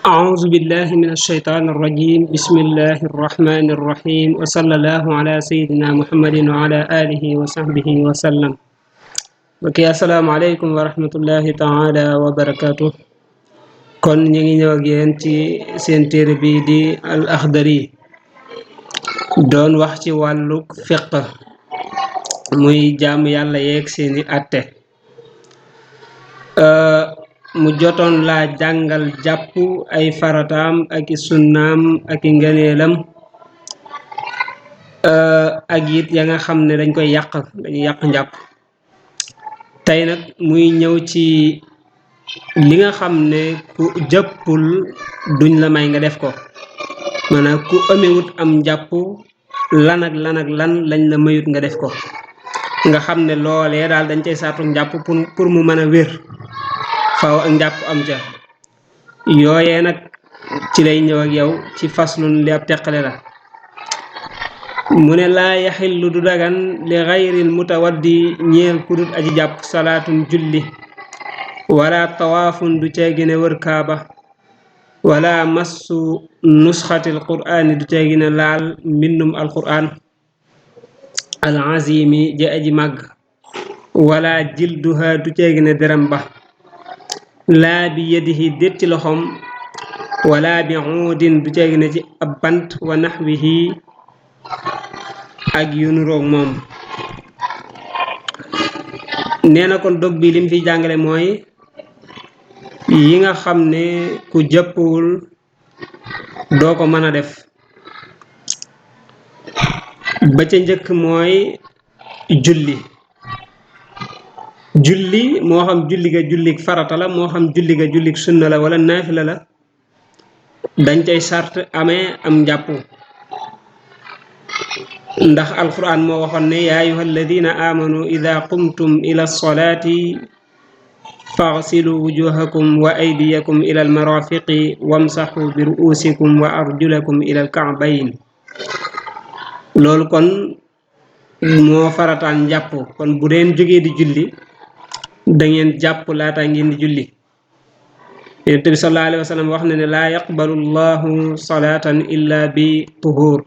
أعوذ بالله من الشيطان الرجيم بسم الله الرحمن الرحيم وصلى الله على سيدنا محمد وعلى آله وصحبه وسلم بكي السلام عليكم ورحمة الله تعالى وبركاته kon ñi ngi ñëw ak yéen ci seen téere bi di al akhdari doon wax ci wàlluk fiqh muy jaamu yàlla yeeg seeni atte mu jotoon laa jàngal jàpp ay farataam ak i sunnaam ak i ngëneelam ak it ya nga xam ne dañuy yàq njàpp tey nag muy ñëw ci li nga xam ne ku jàppul duñ la may nga def ko maanaam ku amewut am njàpp lan ak lan lañ la mayut nga def ko nga xam ne loolee daal dañ cay saatu njàpp pour mu mën a wér faaw ak njàpp am ca yooyee nag ci lay ñëw ak yow ci faslun li ab teqale la mu ne laa yaxillu du dagan li xayril mutawaddi ñeel kudut aji jàpp salaatun julli wala tawaafun du ceegine wër kaaba wala massu nusxatil qur'aani du ceegine laal mbindum alqur'aan al azimi ja aji màgg wala jilduha du ceegine deram ba laa bi yadihi déet ci loxoom wala bi uudin du ceegine ci ab bant wa naxwihi ak yu nuroog moom nee na kon dog bi lim fi jàngale mooy yi nga xam ne ku jàppul doo ko mën a def ba ca njëkk mooy julli moo xam julli ga jullik farata la moo xam julli ga jullik sunna la wala naafila la dañ cay sart amee am njàpp ndax alquran moo waxoon ne yaa ayuha alladina amanu ida qumtum ila lsolaati faghsilu wujuhakum wa aydiyakum ila almarafiqi wamsaxu bi ru'usikum wa arjulakum ila alka'bayn loolu kon moo farataal njàpp kon bu deen jógee di julli da ngeen jàpp laata ngeen di julli yonent bi sallallahu alayhi wa sallam wax na ne laa yaqbalu llahu salatan illa bi tuhur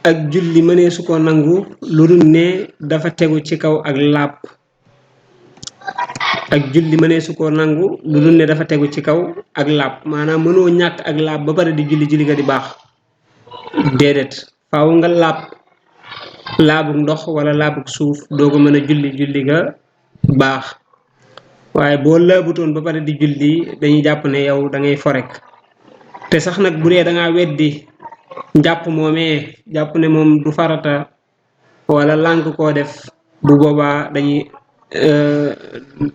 ak julli mënee su ko nangu lu dul ne dafa tegu ci kaw ak laab ak julli mënee su ko nangu lu dul ne dafa tegu ci kaw ak laab maanaam mënoo ñàkk ak laab ba pare di julli ga di baax déedéet faaw nga laabug ndox wala laabug suuf doo ko mën a julli ga baax waaye boo laabutoon ba pare di julli dañuy jàpp ne yow da ngay forek te sax nag bu dee da ngaa weddi njàpp moomee jàpp ne moom du farata wala lànk koo def bu boobaa dañuy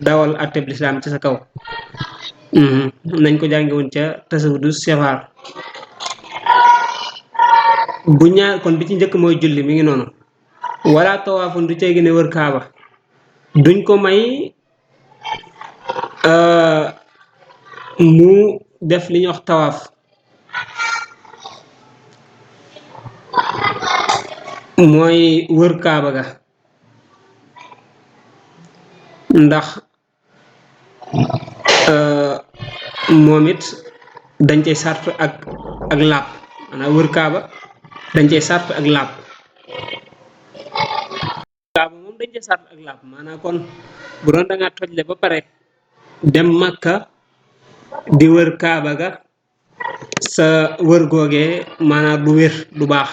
dawal atteb lislaam ci sa kaw nañ ko jànge woon ca tasawudu sixaar bu ñaar kon bi ci njëkk mooy julli mi ngi noonu wala tawaafun du ceegi ne wër kaaba duñ ko may mu def li ñuy wax tawaaf mooy wër kaaba ga ndax moom it dañ cay sart ak laab maanaam wër kaaba dañ cay sart ak laab moom dañ cay sart ak laab maanaam kon bu doon da nga tojle ba pare dem Makka di wër kaaba ga sa wër googee maanaam du wér du baax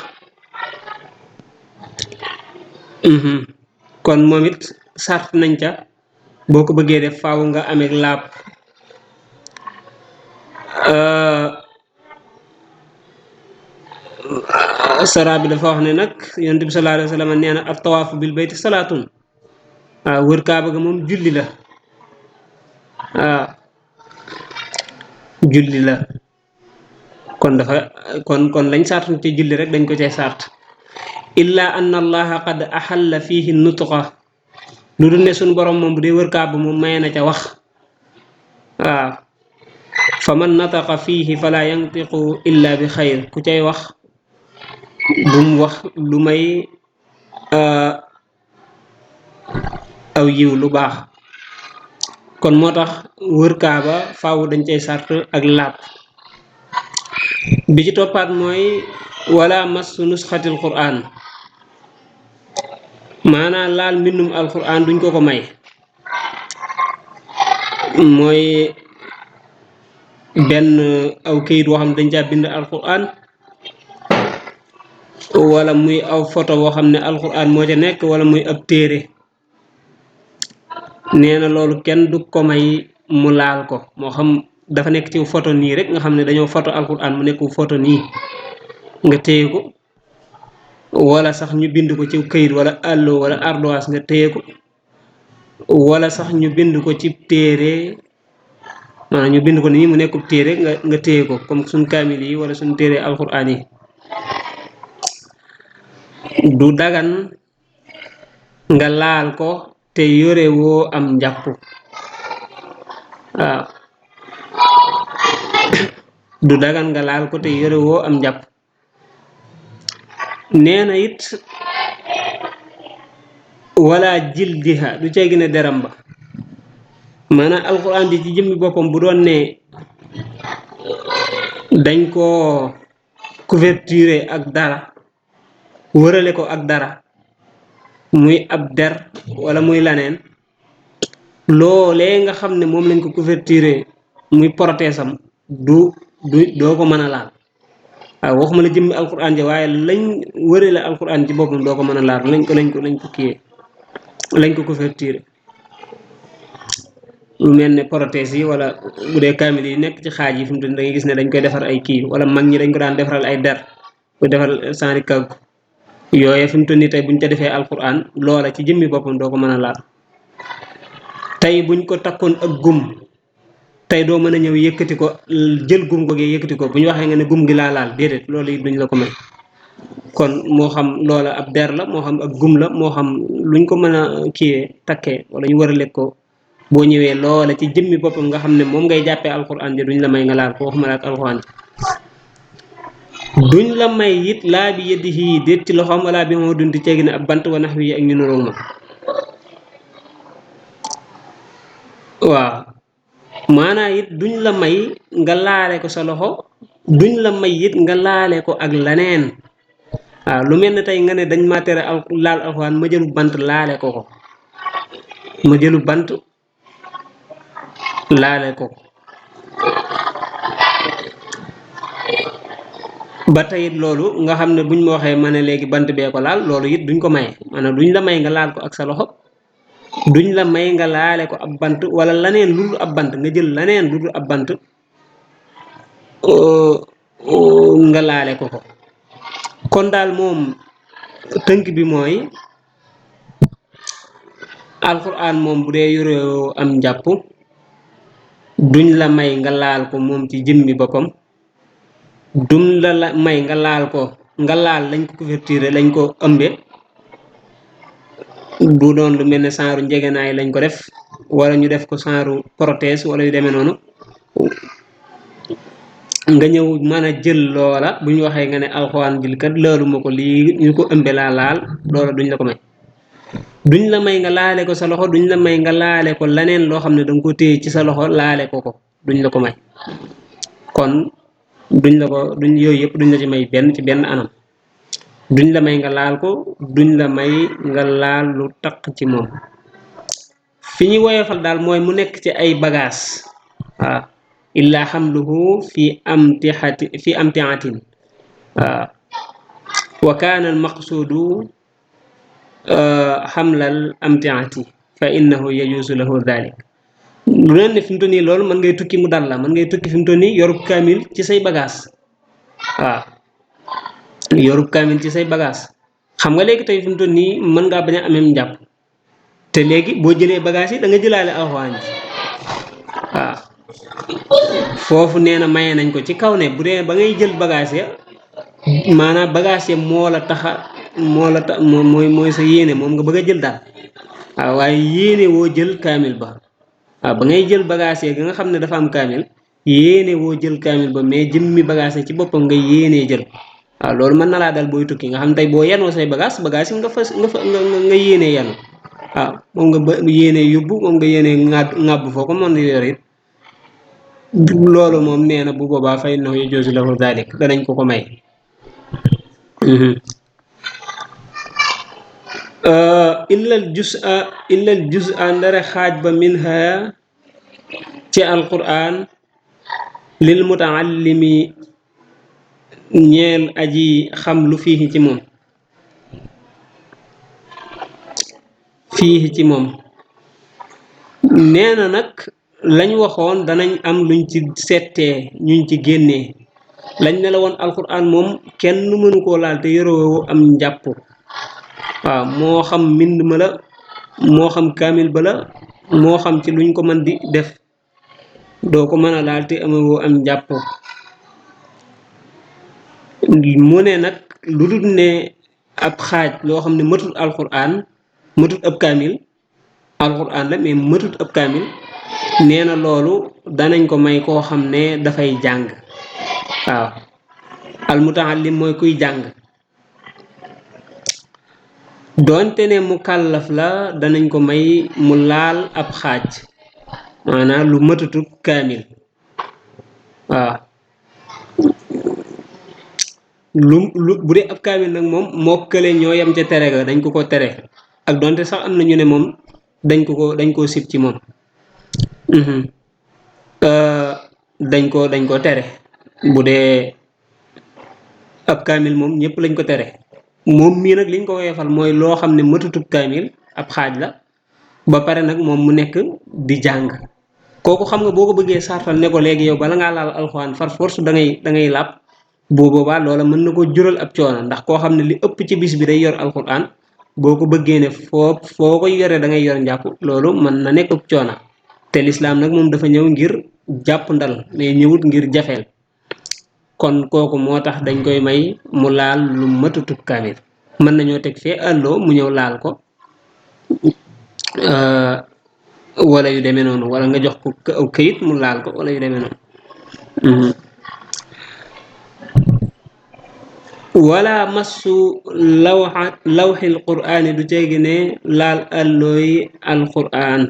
kon moom it sart nañ ca boo ko bëggee def faaw nga amee laab sara bi dafa wax ne nag yonent bi sallallahu alayhi wa sallam nee na at tawaafu bil bayti salaatun waaw wër kaaba ga moom julli la waaw julli la kon dafa kon lañ sart ci julli rek dañ ko cay sart illa anna allaha qad axalla fihi nutqa lu dul ne suñ borom moom bu dee wër kaaba moom maye na ca wax waaw fa man nataqa fihi fala yantiqu illa bi xayr ku cay wax bu mu wax lu may aw yiw lu baax kon moo tax wër kaaba faaw dañ cay sart ak laab bi ci toppaat mooy wala massu nusxatil qur'an maanaam laal mbindum alquran duñ ko may mooy benn aw këyit woo xam ne dañ caa bind alquran wala muy aw photo boo xam ne alquran moo ca nekk wala muy ab téere nee na loolu kenn du ko may mu laal ko moo xam dafa nekk ci photo nii rek nga xam ne dañoo photo alquran mu nekk photo nii nga téye ko wala sax ñu bind ko ci këyit wala allo wala ardoise nga téye ko wala sax ñu bind ko ci téere maanaam ñu bind ko nii mu nekkub téere nga téye ko comme suñ kaamil yi wala suñ téere alquran yi du dagan nga laal ko te yore woo am njàpp waaw du dagan nga laal ko te yore woo am njàpp nee na it wala jildiha du cay gën a deram ba maanaam alquran ji ci jëmmi boppam bu doon ne dañ ko couverture ak dara wërale ko ak dara muy ab der wala muy laneen loolee nga xam ne moom lañ ko couverture muy protésam doo ko mën a laal waaw waxuma la jëmmi alquran ji waaye lañ wërale alquran ci boppam doo ko mën a laal lañ ko kiyee lañ ko couverture lu mel ne protège yi wala bu dee kaamil yi nekk ci xaaj yi fi mu toll da ngay gis ne dañ koy defar ay kii wala mag ñi dañ ko daan defaral ay der ko defaral sanri kaggu yooye fi mu toll nii tey buñ ca defee alquran loola ci jëmmi boppam doo ko mën a laal tey buñ ko takkoon ak gum tey doo mën a ñëw yëkkati ko jël gum ko gi yëkkati ko bu ñu waxee nga ne gum gi laa laal déedéet loolu it duñ la ko may kon moo xam loola ab der la moo xam ak gum la moo xam luñ ko mën a kiyee takkee wala ñu war a lekk ko boo ñëwee loola ci jëmmi boppam nga xam ne moom ngay jàppee alquran ji duñ la may nga laal ko waxuma la ak alquran ji duñ la may it laa bi yadihi déet ci loxoom wala bi moo dunti ceegi ne ab bant wa nax wi ak ñu nuroog ma waaw maanaa it duñ la may nga laale ko sa loxo duñ la may it nga laale ko ak laneen waaw lu mel ne tey nga ne dañ ma tere laal alxuraan ma jëlu bant laale ko ma jëlu bant laale ko ba tey it loolu nga xam ne buñ ma waxee ma ne léegi bant bee ko laal loolu it duñ ko maye maanaam duñ la may nga laal ko ak sa loxo duñ la may nga laale ko ab bant wala laneen lu dul ab bant nga jël laneen lu dul ab bant nga laale ko kon daal moom tënk bi mooy alxuraan moom bu dee yore am njàpp duñ la may nga laal ko moom ci jëmmi boppam duñ la may nga laal ko nga laal lañ ko couverture lañ ko ëmbe du doon lu mel ne saaru njegenaay lañ ko def wala ñu def ko saaru prothèse wala yu demee noonu nga ñëw mën a jël loola bu ñu waxee nga ne alxuraan jël kat loolu ma ko lii ñu ko ëmbe laa laal loola duñ la ko may duñ la may nga laale ko sa loxo duñ la may nga laale ko laneen loo xam ne danga ko téye ci sa loxo laale ko duñ la ko may kon duñ yooyu yëpp duñ la ci may ci benn anam duñ la may nga laal ko duñ la may nga laal lu taq ci moom fi ñu woyofal daal mooy mu nekk ci ay bagages waaw illaa xamluhu fi amtiatin waaw wa kaana al maqsuudu xamlal amtiati fa innahu yajuusu lahu dalik lu leen ne fi mu toll nii loolu mën ngay tukki mu dal la mën ngay tukki fi mu toll nii yorub kaamil ci say bagages waaw yorub kaamil ci say bagage xam nga léegi tey fi mu toll nii mën ngaa bañ a amee njàpp te léegi boo jëlee bagage yi da nga jëlaale alxuraan ji waaw foofu nee na maye nañ ko ci kaw ne bu dee ba ngay jël bagage ya maanaam bagage ya moo la tax mooy sa yéene moom nga bëgg a jël daal waaw waaye yéene woo jël kaamil ba waaw ba ngay jël bagage ya nga xam ne dafa am kaamil yéene woo jël kaamil ba mais jëmmi bagage ya ci boppam nga yéenee jël waaw loolu mën na laa dal booy tukki nga xam tey boo yenoo say bagage yi nga yéenee yenu waaw moom nga yéene yóbbu moom nga yéene ŋàbb foo ko mën yor it loolu moom nee na bu boobaa fay naw yu joosi lahu dalik danañ ko ko may. illal juz a ndare xaaj ba minha ci alquran lil mutaallimi ñeel aji xam lu fii ci moom nee na nag lañ waxoon danañ am luñ ci settee ñuñ ci génnee lañ ne la woon alquran moom kenn mënu koo laal te yoroo am njàpp waaw moo xam mbind ma la moo xam kaamil ba la moo xam ci luñ ko mën di def doo ko mën a laal te amewoo am njàpp mu ne nag lu dul ne ab xaaj loo xam ne matut alquran matut ab kaamil alquran la mais matut ab kaamil nee na loolu danañ ko may koo xam ne dafay jàng waaw almutaallim mooy kuy jàng doonte ne mu kàllaf la danañ ko may mu laal ab xaaj maanaam lu matutut kaamil waaw lu bu dee ab kaamil nag moom mokkale ñoo yem ca tere ga dañ ko tere ak doonte sax am na ñu ne moom dañ koo sib ci moom dañ ko tere bu dee ab kaamil moom ñëpp lañ ko tere moom mii nag liñ ko woyefal mooy loo xam ne matutub kaamil ab xaaj la ba pare nag moom mu nekk di jàng kooku xam nga boo ko bëggee sartal ne ko léegi yow bala ngaa laal alxuraan far force da ngay làpp bu boobaa loola mën na ko jural ab coono ndax koo xam ne li ëpp ci bis bi day yor alxuraan boo ko bëggee ne foo koy yoree da ngay yor njàpp loolu mën na nekk ab coono te lislaam nag moom dafa ñëw ngir jàpp ndal mais ñëwut ngir jafeel kon kooku moo tax dañ koy may mu laal lu matutub kaamil mën nañoo teg fee àlloo mu ñëw laal ko wala yu demee noonu wala nga jox ko aw këyit mu laal ko wala yu demee noonu wala massu lawxil quraani du ceegi ne laal àllooy alquran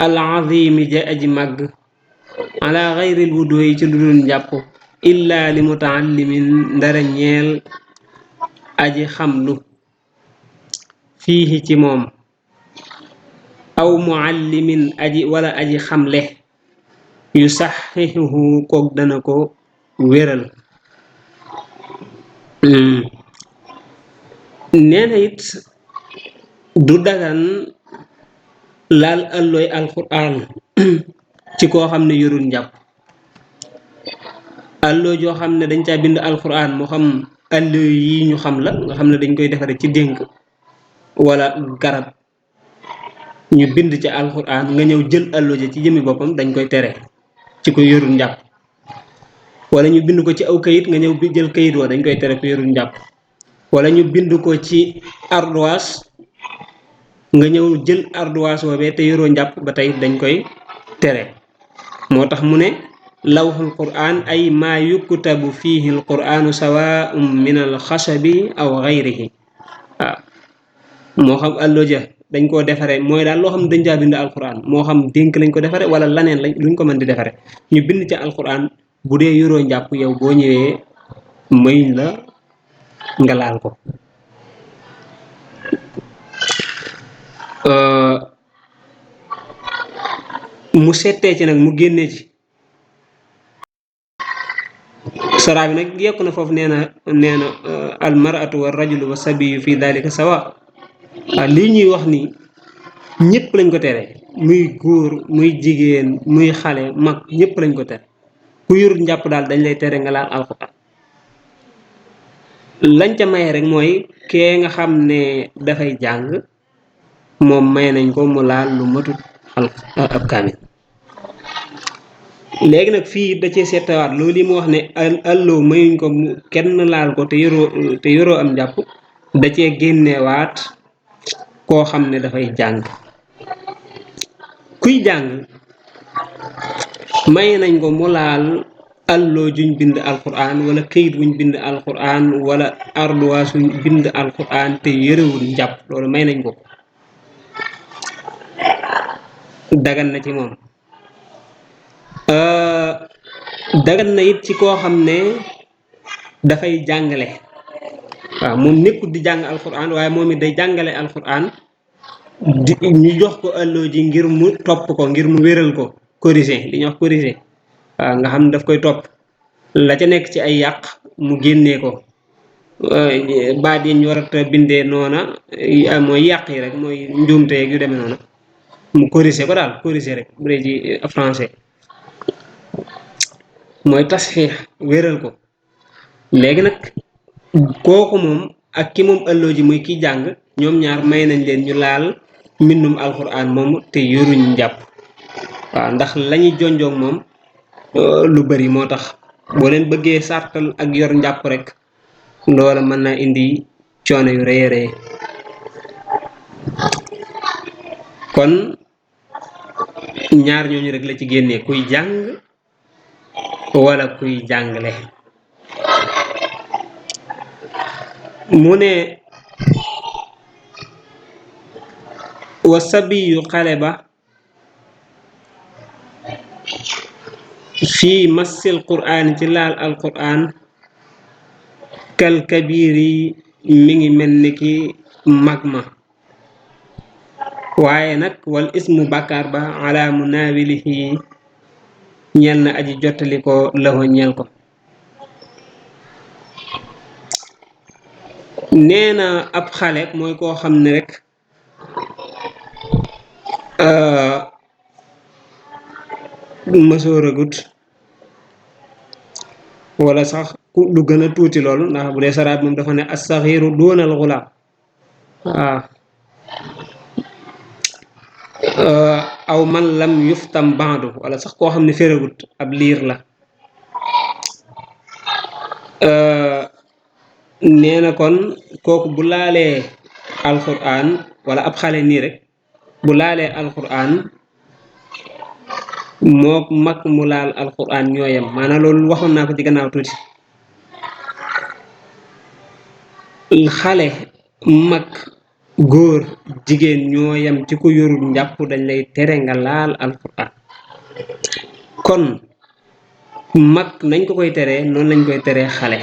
al azimi ja aji màgg ala xayril wudu yi ci lu dul njàpp illa li mutaallimin ndara ñeel aji xamlu fiihi ci moom aw muallimin wala aji xamle yu saxihuhu kook dana ko wéral nee na it du dagan laal àllooy alquran ci koo xam ne yorul njàpp àlloo joo xam ne dañ caa bind alquran moo xam àlloo yi ñu xam la nga xam ne dañ koy defare ci dénk wala garab ñu bind ci alquran nga ñëw jël àlloo ja ci jëmmi boppam dañ koy tere ci ko yorul njàpp wala ñu bind ko ci aw kayit nga ñëw jël kayit wa dañ koy tere ko yorul njàpp wala ñu bind ko ci ardoise nga ñëw jël ardoise boobee te yoroo njàpp ba tey dañ koy tere moo tax mu ne lawxul quran ay maa yuktabu fiihi al quranu sawaun min al xasabi aw xayrihi waaw moo xam alloja dañ koo defare mooy daal loo xam ne dañ caa bind alquran moo xam dénk lañ ko defare wala laneen luñ ko mën di defare ñu bind ci alquran bu dee yoroo njàpp yow boo ñëwee mayuñ la nga laal ko mu settee ci nag mu génnee ci saraa bi nag yekku na foofu nee na al mar'atu wa rajulu wa sabiyu fi dalika sawa waaw lii ñuy wax ni ñëpp lañ ko tere muy góor muy jigéen muy xale mag ñëpp lañ ko tere ku yor njàpp daal dañ lay tere nga laal alxuraan lañ ca maye rek mooy kee nga xam ne dafay jàng moom may nañ ko mu laal lu matut ab kaamil léegi nag fii da cee seetawaat loolu yi mu wax ne àlloo mayuñ ko kenn laal ko te yoroo am njàpp da cee génnewaat koo xam ne dafay jàng kuy jàng may nañ ko mu laal alloo juñ bind alquran wala këyit wuñ bind alquran wala ardoise wuñ bind alquran te yërewul njàpp loolu may nañ ko dagan na ci moom dagan na it ci koo xam ne dafay jàngale waaw moom nekkul di jàng alquran waaye moom it day jàngale alquran ñu jox ko alloo ji ngir mu topp ko ngir mu wéral ko corriger li ñuy wax corriger waaw nga xam ne daf koy topp la ca nekk ci ay yàq mu génnee ko baat yi ñu war a bindee noona mooy yàq yi rek mooy njuumte yu demee noona mu corriger ko daal corriger rek bu dee ci français mooy tasxiix wéral ko léegi nag kooku moom ak ki moom alloo ji muy ki jàng ñoom ñaar may nañ leen ñu laal mbindum alxuraan moom te yoruñ njàpp waaw ndax lañuy jonjoog moom lu bari moo tax boo leen bëggee sartal ak yor njàpp rek loola mën naa indi coono yu rëy a rëy kon ñaar ñooñu rek la ci génnee kuy jàng wala kuy jàngale mu ne wa sabiyu xale ba fii massil quraan ci laal alquraan kal kabiri mi ngi mel ni ki mag ma waaye nag wal ismu bàkkaar ba ala munaawilihi ñel na aji jottali ko laxo ñel ko nee na ab xale mooy koo xam ne rek mësooragut wala sax lu gën a tuuti loolu ndax bu dee saraat moom dafa ne as-saxiiru duunal xulaam waaw aw man lam yuftam baadu wala sax koo xam ne féragut ab liir la nee na kon kooku bu laalee alquran wala ab xale nii rek bu laalee alquran mook mag mu laal alquran ñooyam maanaam loolu waxoon naa ko ci gannaaw tuuti xale mag góor jigéen ñooyam ci ku yorul njàpp dañ lay tere nga laal alquran kon mag nañ ko koy teree noonu lañ koy teree xale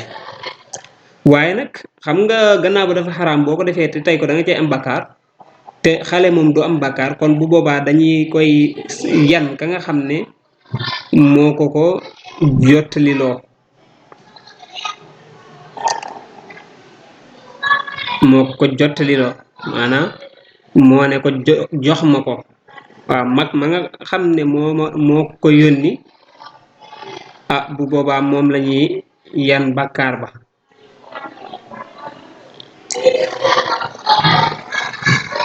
waaye nag xam nga gannaaw ba dafa xaraam boo ko defee te tey ko da nga cay am bakkaar te xale moom du am bakkaar kon bu boobaa dañuy koy yan ka nga xam ne moo ko jottaliloo maanaam moo ne ko jox ma ko waaw mag ma nga xam ne moo ko yónni bu boobaa moom lañuy yan bakkaar ba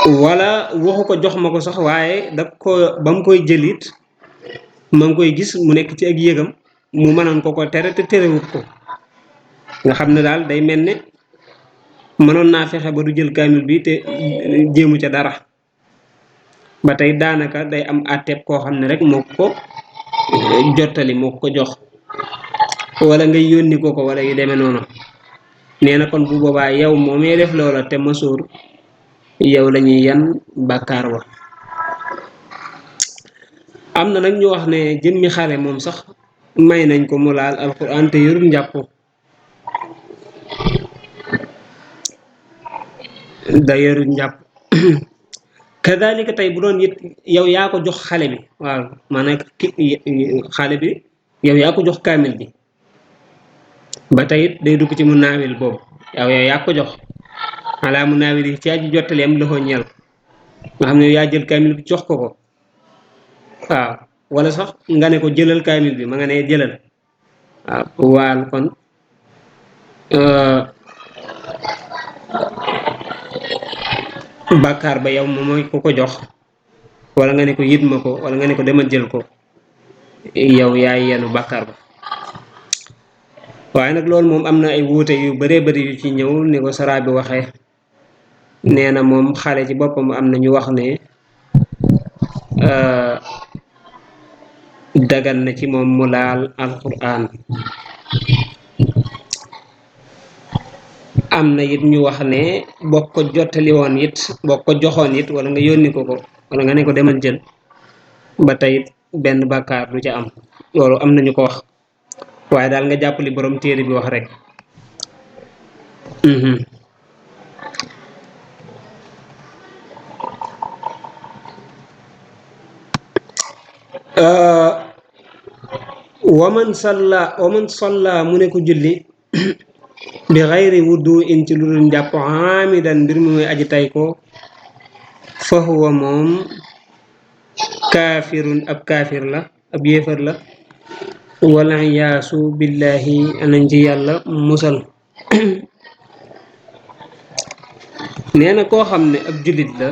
wala waxu ko jox ma ko sax waaye daf ko ba mu koy jëlit ma ngi koy gis mu nekk ci ak yëgam mu mënoon ko tere te terewut ko nga xam ne daal day mel ne mënoon naa fexe ba du jël kaamil bi te jéemu ca dara ba tey daanaka day am àtteeb koo xam ne rek moo ko jottali moo ko jox wala ngay yónni ko wala yu demee noonu nee na kon bu boobaa yow moomee def loola te mësoor yow lañuy yan bàkkaar wa am na nag ñu wax ne jëmmi xale moom sax may nañ ko mu laal alquran te yorul njàpp da yorul njàpp kadalika tey bu doon it yow yaa ko jox xale bi waaw maanaam xale bi yow yaa ko jox kaamil bi ba tey it day dugg ci mu naawil boobu yow yaa ko jox alaa mu naawil yi ci aji jottali am loxo ñel nga xam ne yaa jël kaamil bi jox ko waaw wala sax nga ne ko jëlal kaamil bi ma nga ne jëlal waaw waal kon bàkkaar ba yow moom mooy ku ko jox wala nga ne ko yit ma ko wala nga ne ko demal jël ko yow yaay yenu bàkkaar ba waaye nag loolu moom am na ay wuute yu baree bari yu ci ñëw ni ko saraa bi waxee nee na moom xale ci boppam am na ñu wax ne dagan na ci moom mu laal alquran. am na it ñu wax ne boo ko jottali woon it boo ko joxoon it wala nga yónni ko wala nga ne ko demal jël ba tey benn bàkkaar du ca am. loolu am nañu ko wax waaye daal nga jàpp li borom téere bi wax rek. waman salla mu ne ko julli bi xayri wuddu in ci lu dul njàpp amidan mbir mu muy aji tay ko fa huwa moom kaafirun ab kaafir la ab yéefar la wala yaasu billahi anañ ci yàlla musal. nee na koo xam ne ab jullit la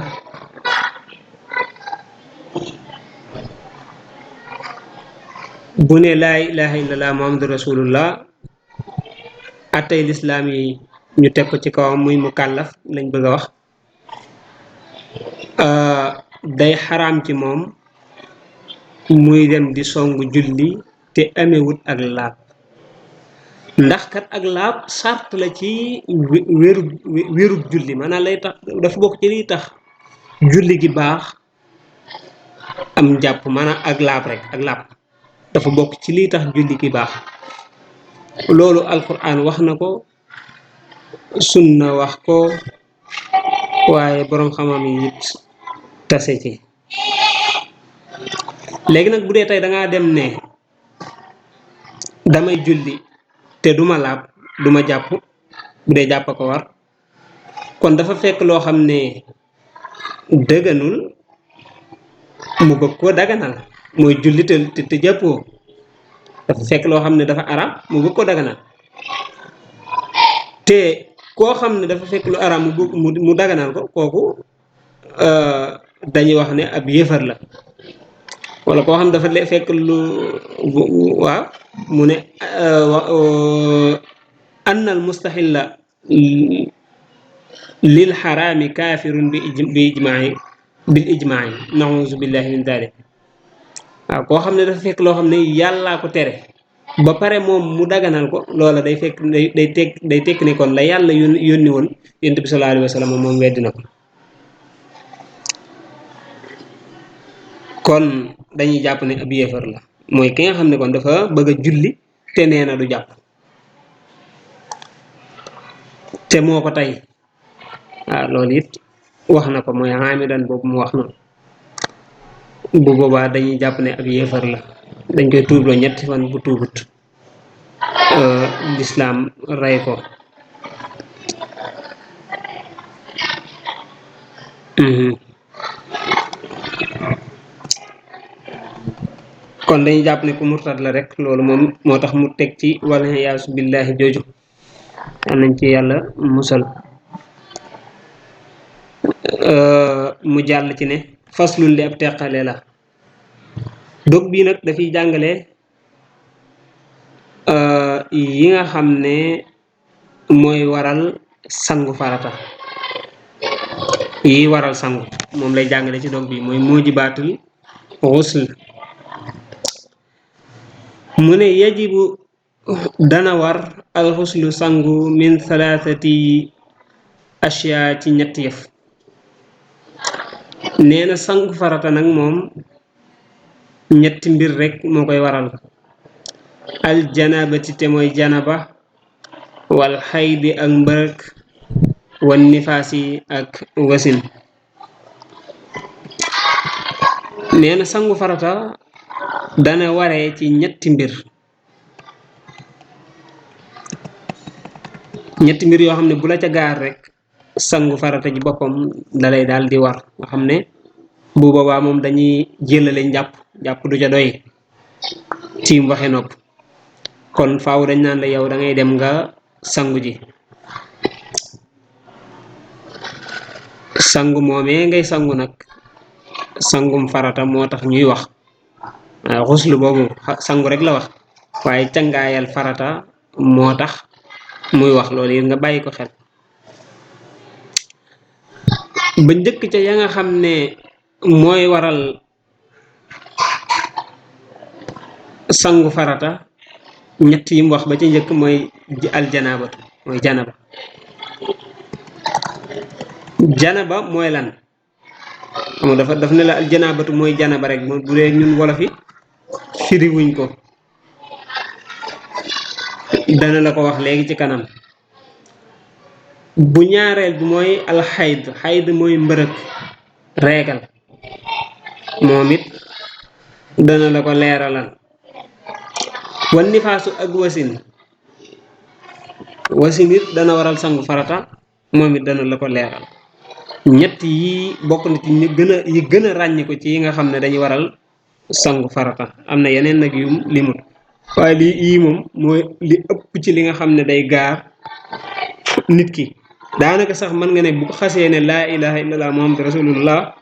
bu ne laa ilaha illallah muhammadu rasulullah attey lislaam yi ñu teg ko ci kawam muy mu kàllaf lañ bëgg a wax. day xaraam ci moom muy dem di songu julli te amewut ak laab ndax kat ak laab sart la ci wérub julli maanaam lay tax dafa bokk ci liy tax julli gi baax am njàpp maanaam ak laab rek ak laab dafa bokk ci liy tax julli gi baax. loolu alquran wax na ko sunna wax ko waaye boroom xam-xam yi it tase ci. léegi nag bu dee tey dangaa dem ne damay julli te duma laab duma jàpp bu dee jàpp ko war kon dafa fekk loo xam ne dëgganul mu bëgg koo daganal mooy julli te jàppoo. dafa fekk loo xam ne dafa araam mu bëgg ko daganal te koo xam ne dafa fekk lu araam mu daganal ko kooku dañuy wax ne ab yéefar la. wala koo xam dafa fekk lu waaw mu ne annal mustaxilla lil xaraami kaafirun bil ijmaai nauzu billahi min dalik. waaw koo xam ne dafa fekk loo xam ne yàllaa ko tere ba pare moom mu daganal ko loola day fekk day tekk ne kon la yàlla yónni woon yonent bi sallallahu alayhi wa sallam moom weddi na ko. kon dañuy jàpp ne ab yéefar la mooy ki nga xam ne kon dafa bëgg a julli te nee na du jàpp te moo ko tey. waaw loolu it wax na ko mooy amidan boobu mu wax na bu boobaa dañuy jàpp ne ab yéefar la dañ koy tuubloo ñetti fan bu tuubut lislaam rey ko. kon dañuy jàpp ne ku murtad la rek loolu moom moo tax mu teg ci wala yaasu billahi jooju am nañ ci yàlla musal. mu jàll ci ne faslun li ab teqale la. dog bii nag dafiy jàngale yi nga xam ne mooy waral sangu farata yi waral sangu moom lay jàngale ci dog bi mooy mujibaatul ghusl. mu ne yajibu dana war alxuslu sangu min thalathati ashya ci ñetti yëf. nee na sangu farata nag moom ñetti mbir rek moo koy waral al janabati te mooy janaba wal xaydi ak mbërëk wan nifaasi ak wasin. nee na sangu farata dana waree ci ñetti mbir yoo xam ne bu la ca gaar rek sangu farata ji boppam dalay daal di war nga xam ne bu boobaa moom dañuy jëlale njàpp du ca doy ci waxe nopp. kon faaw dañ naan la yow da ngay dem nga sangu ji. sangu moomee ngay sangu nag sangum farata moo tax ñuy wax xuslu boobu sangu rek la wax waaye cangaayal farata moo tax muy wax loolu it nga bàyyi ko xel. ba njëkk ca ya nga xam ne mooy waral sangu farata ñett yi mu wax ba ci njëkk mooy aljanaabatu mooy janaba mooy lan xam nga daf ne la aljanaabatu mooy janaba rek bu dee ñun wolof yi firiwuñ ko dana la ko wax léegi ci kanam. bu ñaareel bi mooy xayd mooy mbërëg reegal moom it dana la ko leeralal. wan nifaasu ak wasin it dana waral sangu farata moom it dana la ko leeral. ñett yi bokk na ci yi gën a ràññi ko ci yi nga xam ne dañuy waral sangu farata am na yeneen nag yu limut waaye yii moom mooy li ëpp ci li nga xam ne day gaar nit ki. daanaka sax mën nga ne bu xasee ne laa ilaha illallah muhammad rasulullah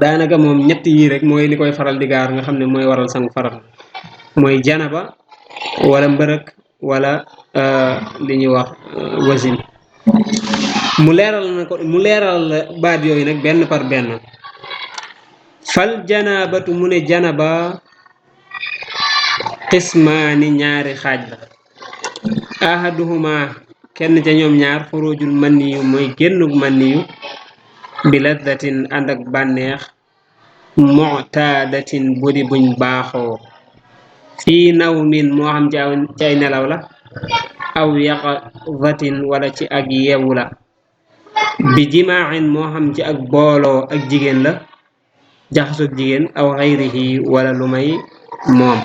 daanaka moom ñett yii rek mooy li koy faral di gaar nga xam ne mooy waral sangu farata mooy janaba wala mbërëk wala li ñuy wax wasin. mu leeral la baat yooyu nag benn par benn. fal janaabatu mu ne janaba qismaani ñaari xaaj la. ahaduhuma kenn ca ñoom ñaar xurujul maniyu mooy génnug maniyu bi laddatin ànd ak bànneex mu'taadatin budi buñ baaxoo fii nawmin moo xam ci ay nelaw la aw yaqazatin wala ci ak yeewu la bi jimaa'in moo xam ci ak booloo ak jigéen la jaxasoog jigéen aw xayrihi wala lu may moom.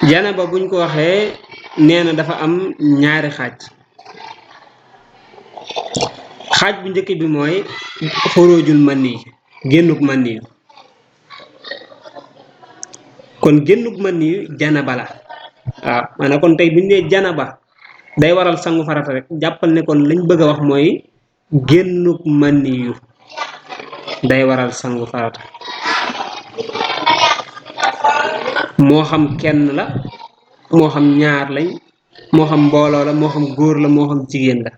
janaba buñ ko waxee nee na dafa am ñaari xaaj bu njëkk bi mooy xurujul mani génnug mani kon génnug mani janaba la waaw maanaam kon tey buñ nee janaba day waral sangu farata rek jàppal ne kon lañ bëgg a wax mooy génnug mani day waral sangu farata moo xam kenn la moo xam ñaar lañ moo xam mbooloo la moo xam góor la moo xam jigéen la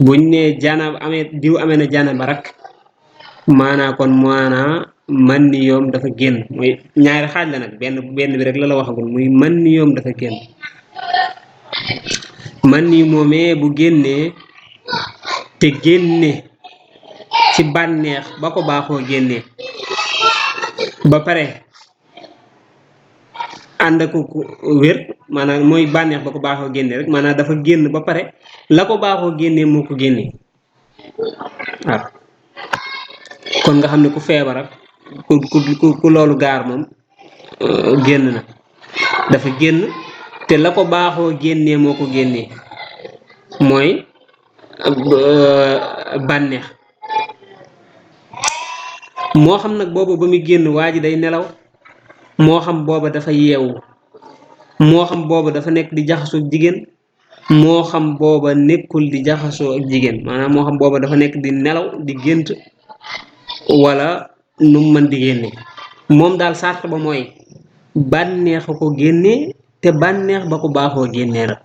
buñ nee janaba amee na janaba rek maanaa kon man ni yoom dafa génn mooy ñaari xaaj la nag benn bi rek la waxagul muy man ni yoom dafa génn. man ni moomee bu génnee te génne ci bànneex ba ko baaxoo génnee ba pare ànd ak wér maanaam mooy bànneex ba ko baaxoo génnee rek maanaam dafa génn ba pare la ko baaxoo génnee moo ko génnee waaw kon nga xam ne ku feebar ak ku loolu gaar moom génn na dafa génn te la ko baaxoo génnee moo ko génnee mooy bànneex moo xam nag booba ba muy génn waa ji day nelaw moo xam booba dafa yeewu moo xam booba dafa nekk di jaxasoo ak jigéen moo xam booba nekkul di jaxasoo ak jigéen maanaam moo xam booba dafa nekk di nelaw di gént wala nu mu mën di génne moom daal sart ba mooy bànneex a ko génnee te bànneex ba ko baaxoo génnee la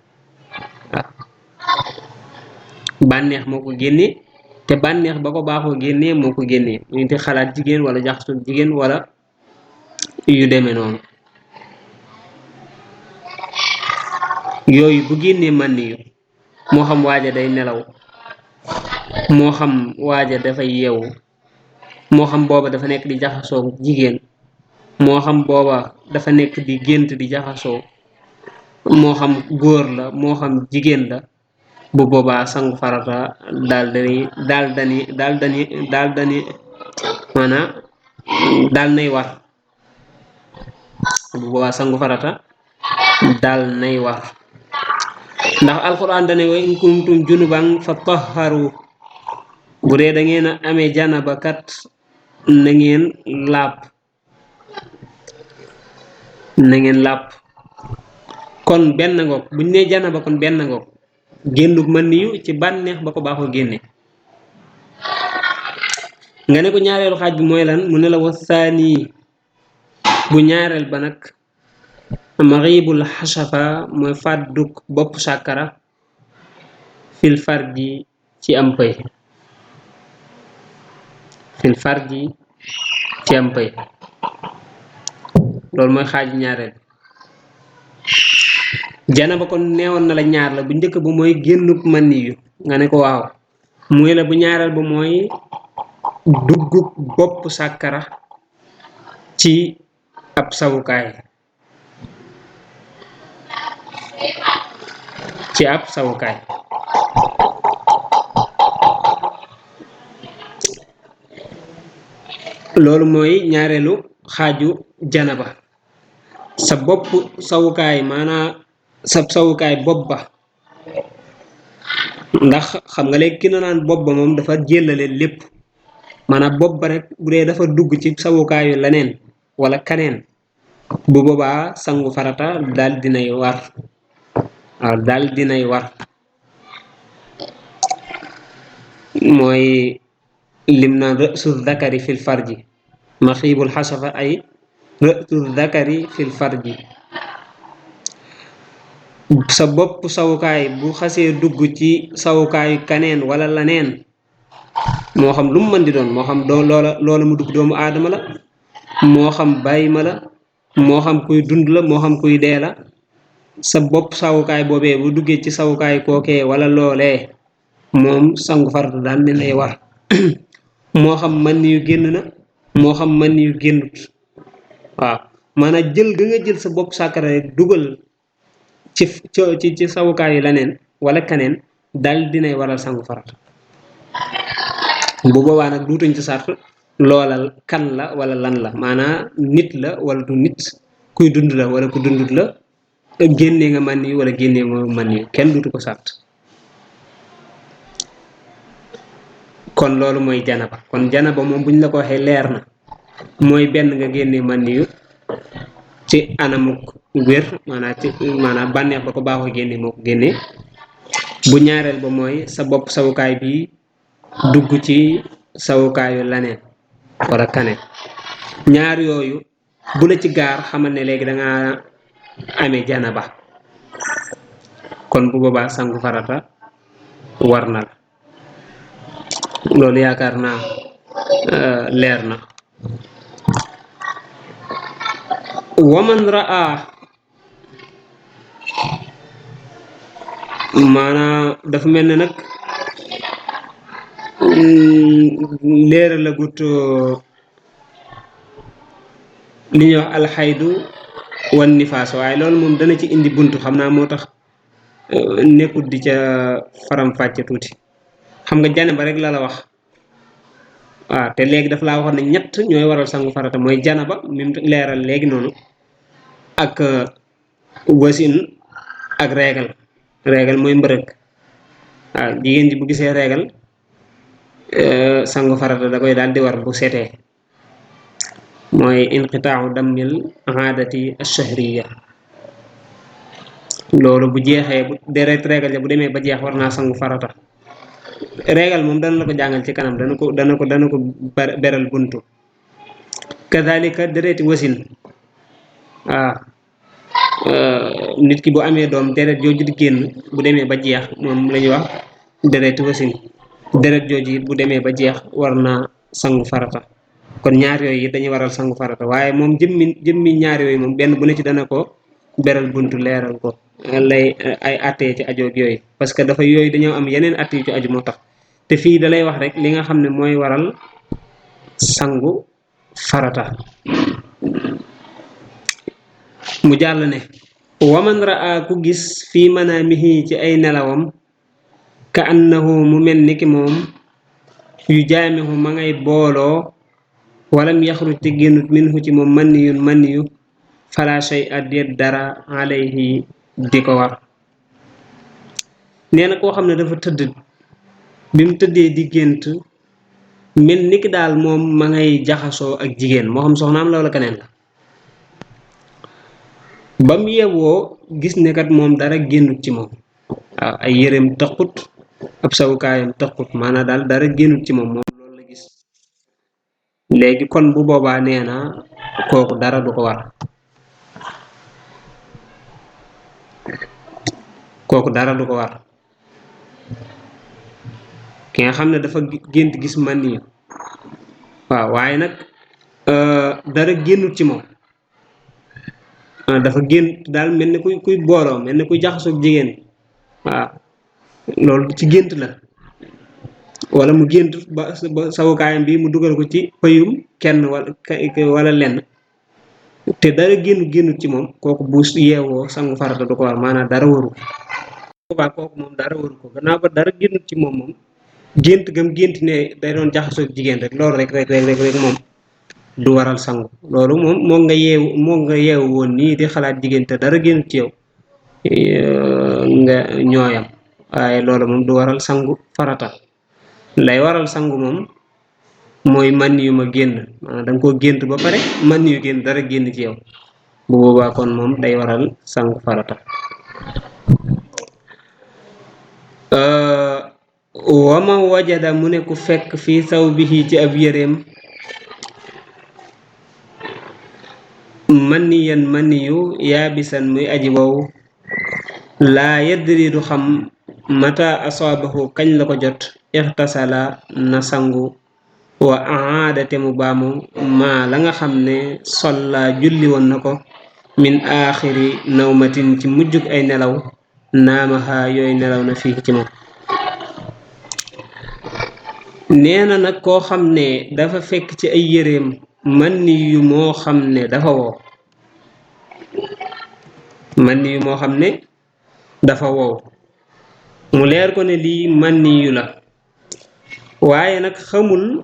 waaw bànneex moo ko génnee te bànneex ba ko baaxoo génnee moo ko génnee ñu te xalaat jigéen wala jaxasoo jigéen wala yu demee noonu yooyu bu génnee man yu moo xam waaja day nelaw moo xam waaja dafay yeewu moo xam booba dafa nekk di jaxasoo jigéen moo xam booba dafa nekk di gént di jaxasoo moo xam góor la moo xam jigéen la bu boobaa sangu farata daal nay war bu boobaa sangu farata daal nay war ndax alquran dane wa in kuntum junuban fa tahharu bu dee da ngeen a amee janaba kat na ngeen làpp kon benn ngoog buñ nee janaba kon benn ngoog génnug mën niyu ci bànneex ba ko baaxoo génne nga ne ko ñaareelu xaaj bi mooy lan mu ne la wasaani bu ñaareel ba nag maxibul xasafa mooy fàdduk bopp sàkkara fil farji ci am pëy fil farji ci am pay loolu mooy xaaju ñaareel janaba kon neewoon na la ñaar la bu njëkk bu mooy génnub mani yu nga ne ko waaw muy la bu ñaareel ba mooy duggub bopp sàkkara ci ab sawukaay loolu mooy ñaareelu xaaju janaba sa bopp sawukaay maanaa sa sawukaay bopp ba ndax xam nga léegi ki na naan bopp ba moom dafa jëllale lépp maanaam bopp ba rek bu dee dafa dugg ci sawukaayu leneen wala kaneen bu boobaa sangu farata daal dinay war waaw daal dinay war mooy lim naan rësu zakari fil farji maxiibul xasafa ay rësu zakari fil farji sa bopp sawukaay bu xasee dugg ci sawukaayu kaneen wala laneen moo xam lu mu mën di doon moo xam loola mu dugg doomu aadama la moo xam bàyyi ma la moo xam kuy dund la moo xam kuy dee la sa bopp sawukaay boobee bu duggee ci sawukaay kookee wala loolee moom sangu farata daal ne lay war moo xam man yu génn na moo xam man yu génnut waaw maanaam jël ga nga jël sa bopp sàkkara rek dugal ci sawukaay yi leneen wala kaneen daal dinay waral sangu farata bu boobaa nag duutuñ ci sart loola kan la wala lan la maanaam nit la wala du nit kuy dund la wala ku dundut la génnee nga man yi wala génnee nga man yi kenn duutu ko sart kon loolu mooy janaba kon janaba moom buñ la ko waxee leer na mooy benn nga génnee man yu ci anamuk wér maanaam bànneex ba ko baaxoo génne moo ko génnee bu ñaareel ba mooy sa bopp sawukaay bi dugg ci sawukaayu laneen wala kaneen ñaar yooyu bu la ci gaar xamal ne léegi danga amee janaba kon bu boobaa sangu farata war na la loolu yaakaar naa leer na waman raa maanaam dafa mel ne nag leera la gut li ñuy wax alxaydu wan nifaas waaye loolu moom dana ci indi buntu xam naa moo tax nekkut di ca faram fàcce tuuti xam nga janaba rek la wax waaw te léegi daf laa waxoon ne ñett ñooy waral sangu farata mooy janaba mi mu leeral léegi noonu ak wasin ak régal mooy mbërëg waaw jigéen ji bu gisee régal sangu farata da koy daal di war bu setee mooy inqitaaxu dammil aadati ash-shahriya loolu bu jeexee bu deret régal ja bu demee ba jeex war naa sangu farata régal moom dana la ko jàngal ci kanam dana ko beral buntu kadhalika dereti wasin waaw nit ki bu amee doom deret jooju di génn bu demee ba jeex moom la ñuy wax dereti wasin deret jooju it bu demee ba jeex war naa sangu farata kon ñaar yooyu it dañuy waral sangu farata waaye moom jëmmi ñaar yooyu moom benn bu ne ci dana ko beral buntu leeral ko lay ay attee ci ajoog yooyu parce que dafa yooyu dañoo am yeneen att yu ci aju moo tax te fii dalay wax rek li nga xam ne mooy waral sangu farata mu jàll ne waman raa ku gis fii manaamihi ci ay nelawam ka annahu mu mel ni ki moom yu jaamihu ma ngay booloo walam yaxruj te génnut minhu ci moom manniyu fala shay addeet dara alayhi di ko war nee na koo xam ne dafa tëdd bi mu tëddee di gént mel ni ki daal moom ma ngay jaxasoo ak jigéen moo xam soxnaam la wala keneen la ba mu yewoo gis ne kat moom dara génnut ci moom waaw ay yéreem tëqut ab sawukaayam tëqut maanaam daal dara génnut ci moom loolu la gis léegi kon bu boobaa nee na kooku dara du ko war ki nga xam ne dafa gént gis man yi waaye nag dara génnut ci moom dafa génn daal mel ni kuy booloo mel ni kuy jaxasoog jigéen waaw loolu ci gént la wala mu gént ba sawukaayam bi mu dugal ko ci pëyum kenn wala lenn te dara génnut ci moom kooku bu yeewoo sangu farata du ko war maanaam dara waru ko boobaa kooku moom dara waru ko gannaaw ba dara génnut ci moom moom gént gam gént ne day doon jaxasoog jigéen rek loolu rek moom du waral sangu loolu moom moo nga yeewu woon nii di xalaat jigéen te dara génnut ci yow nga ñooyam waaye loolu moom du waral sangu farata lay waral sangu moom mooy man yu ma génn maanaam da nga koo gént ba pare man yu génn dara génn ci yow bu boobaa kon moom day waral sangu farata wama wajada mu ne ku fekk fii saw bihi ci ab yéreem maniyan maniyu yaabisan muy aji wow laa yadri du xam mata asaabahu kañ la ko jot ixtasala na sangu wa aadate mu baamu maa la nga xam ne solla julli woon na ko min aaxiri nawmatin ci mujjug ay nelaw naamaha yooyu nelaw na fii ci moom nee na nag koo xam ne dafa fekk ci ay yéreem manni yu moo xam ne dafa wow manni yu moo xam ne dafa wow mu leer ko ne lii manni yu la waaye nag xamul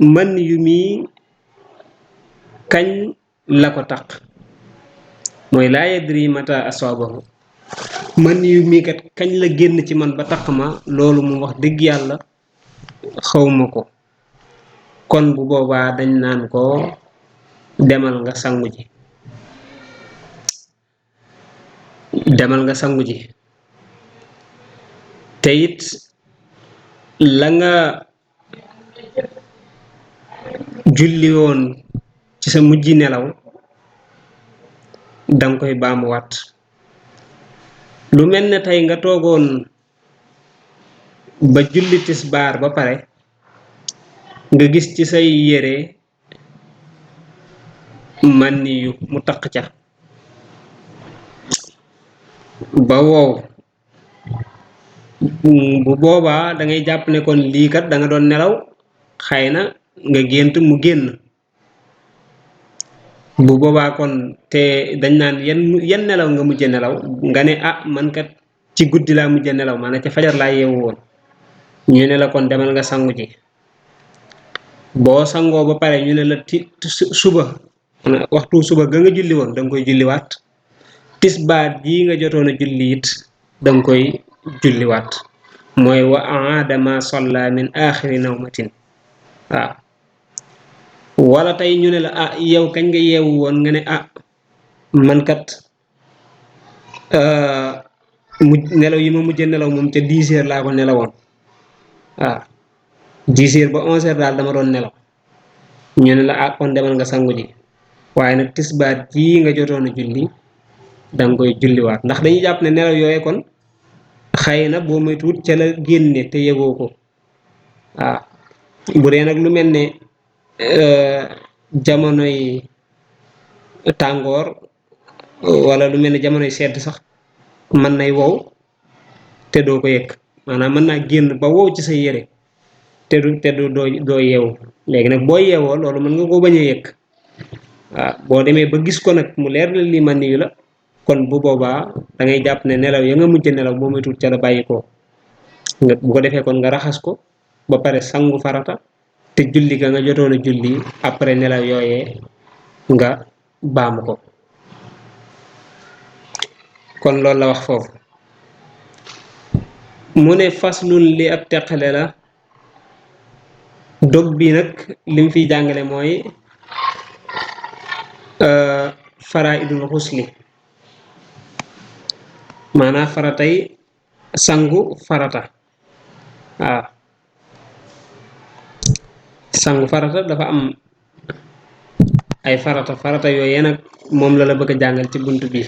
manni yu mi kañ la ko taq mooy laa yadri mata asaabahu manni yu mi kat kañ la génn ci man ba taq ma loolu mu wax dëgg yàlla xawma ko kon bu boobaa dañ naan ko demal nga sangu ji te it la nga julli woon ci sa mujj nelaw danga koy baamuwaat lu mel ne tey nga toogoon ba julli tisbaar ba pare nga gis ci say yére mànni yu mu taq ca ba wow bu boobaa da ngay jàpp ne kon lii kat da nga doon nelaw xëy na nga gént mu génn bu boobaa kon te dañ naan yan nelaw nga mujje nelaw nga ne man kat ci guddi laa mujje nelaw maanaam ca fajar laa yeewu woon ñu ne la kon demal nga sangu ji boo sangoo ba pare ñu ne la suba waxtu suba ga nga julli woon da nga koy julliwaat tisbaar jii nga jotoon a julli it da nga koy julliwaat mooy wa aada ma solla min axiri nawmatin waaw wala tey ñu ne la yow kañ nga yeewu woon nga ne man kat nelaw yi ma mujjee nelaw moom ca 10 heures laa ko nelawoon 10 heures ba 11 heures daal dama doon nelaw ñu ne la kon demal nga sangu ji waaye nag tisbaar jii nga jotoon a julli danga koy julliwaat ndax dañuy jàpp ne nelaw yooye kon xëy na boo moytuwut ca la génne te yëgoo ko bu dee nag lu mel ne jamonoy tàngoor wala lu mel ne jamonoy sedd sax mën nay wow te doo ko yëg maanaam mën naa génn ba wow ci sa yére te doo yeewu léegi nag boo yeewoo loolu mën nga koo bañ a yëg boo demee ba gis ko nag mu leer la lii man yu la kon bu boobaa da ngay jàpp ne nelaw ya nga mujj nelaw boo moytuwut ca la bàyyi ko nga bu ko defee kon nga raxas ko ba pare sangu farata te julli ga nga jotoon a julli après nelaw yooyee nga baamu ko kon loolu la wax foofu mu ne faslun li ab teqale la dog bi nag lim fiy jàngale mooy faraidul xusli maanaam faratay sangu farata sangu farata dafa am ay farata yooyee nag moom la bëgg a jàngal ci bunt bi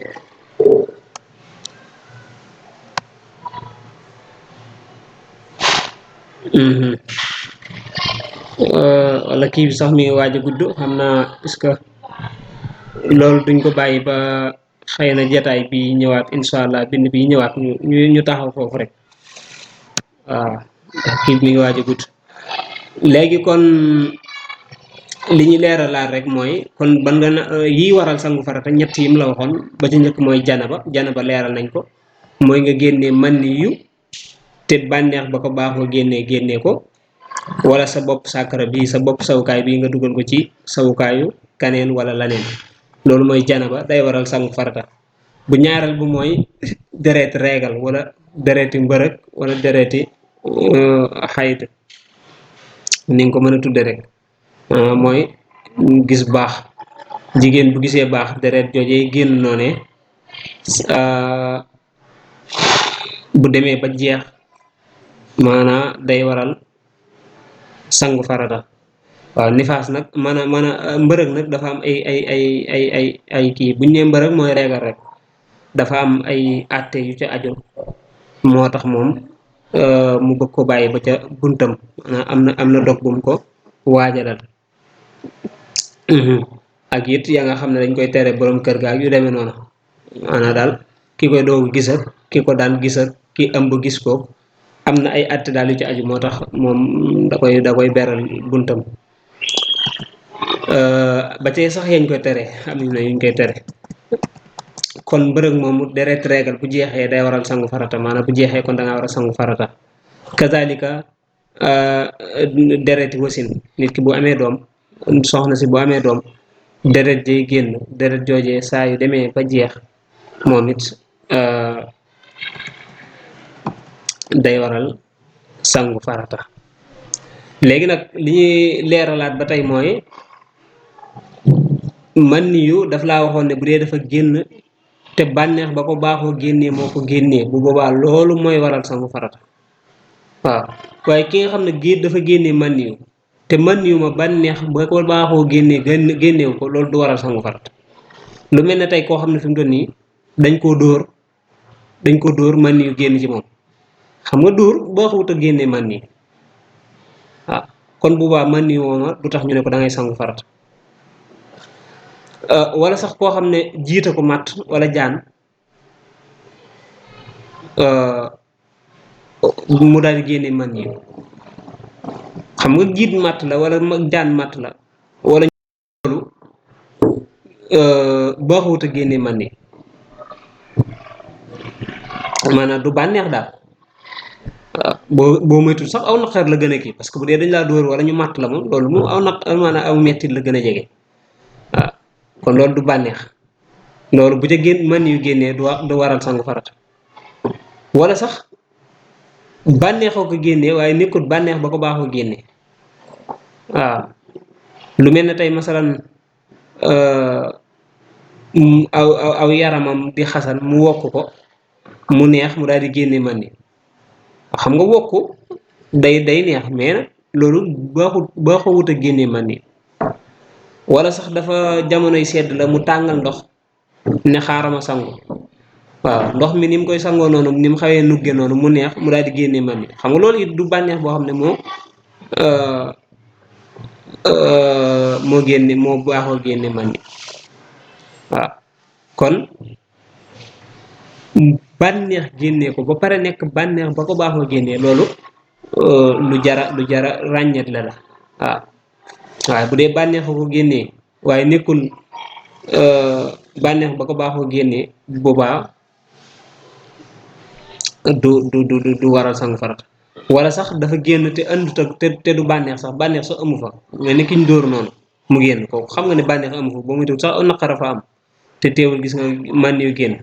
wala kii bi sax mi ngi waaj a gudd xam naa est-ce que loolu duñ ko bàyyi ba xëy na jataay bi ñëwaat incha allah bind bi ñëwaat ñu taxaw foofu rek waaw ndax kii bi mi ngi waaj a gudd léegi kon li ñu leeralaat rek mooy kon ban nga yi waral sangu farata ñett yim la waxoon ba ci njëkk mooy janaba leeral nañ ko mooy nga génnee man yu te bànneex ba ko baaxoo génnee ko wala sa bopp sàkkara bi sa bopp sawukaay bi nga dugal ko ci sawukaayu kaneen wala laneen loolu mooy janaba day waral sangu farata bu ñaareel bu mooy deret reegal wala dereti mbërëg wala dereti xayd ni nga ko mën a tudde rek mooy gis baax jigéen bu gisee baax deret joojee génn noone bu demee ba jeex maanaa day waral sangu farata waaw nifaas nag man a mbërëg nag dafa am ay kii buñ nee mbërëg mooy reegal rek dafa am ay àtte yu ca aju moo tax moom mu bëgg ko bàyyi ba ca buntam maanaam am na dog bum ko waajalal ak it ya nga xam ne dañ koy tere borom kër ga ak yu demee noonu maanaam daal ki koy doogu gis ak ki ko daan gis ak ki ëmb gis ko am na ay àtte daal yu ci aju moo tax moom da koy beral buntam ba tey sax yañ koy tere am na yuñ koy tere kon mbërëg moomu deret reegal bu jeexee day waral sangu farata maanaam bu jeexee kon da nga war a sangu farata kazalika dereti wasin nit ki bu amee doom soxna si bu amee doom deret jay génn deret joojee saa yu demee ba jeex moom it day waral sangu farata léegi nag li ñuy leeralaat ba tey mooy man yu daf laa waxoon ne bu dee dafa génn te bànneex ba ko baaxoo génnee moo ko génnee bu boobaa loolu mooy waral sangu farata waaw waaye ki nga xam ne dafa génnee man yu te man yu ma bànneex ba ko baaxoo génneewu ko loolu du waral sangu farata lu mel ne tey koo xam ne fi mu toll nii dañ ko dóor man yu génn ci moom xam nga dóor boo xawut a génnee man yi waaw kon bu baax man yu mooma du tax ñu ne ko da ngay sangu farata wala sax koo xam ne jiite ko matt wala jaan mu daal di génne man yi xam nga jiit matt la wala jaan matt la wala loolu baaxut a génne man yi maanaam du bànneex daal boo moytul sax aw naqar la gën a kii parce que bu dee dañ laa dóor wala ñu matt la moom loolu moom aw naq maanaam aw mettit la gën a jege waaw kon loolu du bànneex loolu bu ca génn man yu génnee du waral sangu farata wala sax bànneexoo ko génnee waaye nekkul bànneex ba ko baaxoo génnee waaw lu mel ne tey masalan aw yaramam di xasan mu wokk ko mu neex mu daal di génne man ni xam nga wokk day neex mais nag loolu baaxoo wut a génne man ni wala sax dafa jamonoy sedd la mu tàngal ndox ne xaaral ma sangu waaw ndox mi ni mu koy sangoo noonu ni mu xawee nugge noonu mu neex mu daal di génne man ni xam nga loolu it du bànneex boo xam ne moo baaxoo génne man ni waaw kon bànneex génnee ko ba pare nekk bànneex ba ko baaxoo génnee loolu lu jara ràññet la waaw waaye bu dee bànneex ko génnee waaye nekkul bànneex ba ko baaxoo génnee boobaa du waral sangu farata wala sax dafa génn te andut te du bànneex sax bànneex sax amu fa mais ni kiñ dóor noonu mu génn kooku xam nga ne bànneex amu fa ba muy tudd sax naqara fa am te teewul gis nga man yu génn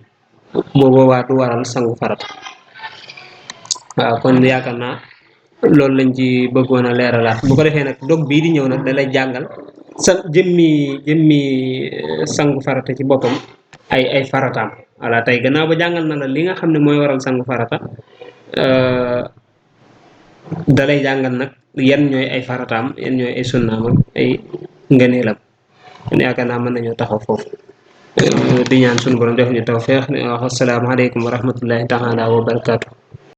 boobaa du waral sangu farata waaw kon yaakaar naa loolu lañ ci bëggoon a leeralaat bu ko defee nag dog bii di ñëw nag da lay jàngal sa jëmmi sangu farata ci boppam ay farataam voilà tey gannaaw ba jàngal na la li nga xam ne mooy waral sangu farata da lay jàngal nag yan ñooy ay farataam yan ñooy ay sunnaam ak ay ngëneelam kon yaakaar naa mën nañoo taxaw foofu di ñaan suñu borom def ñu tawfeex ne wax asalaamaaleykum wa rahmatullahi taala wa barakaatu.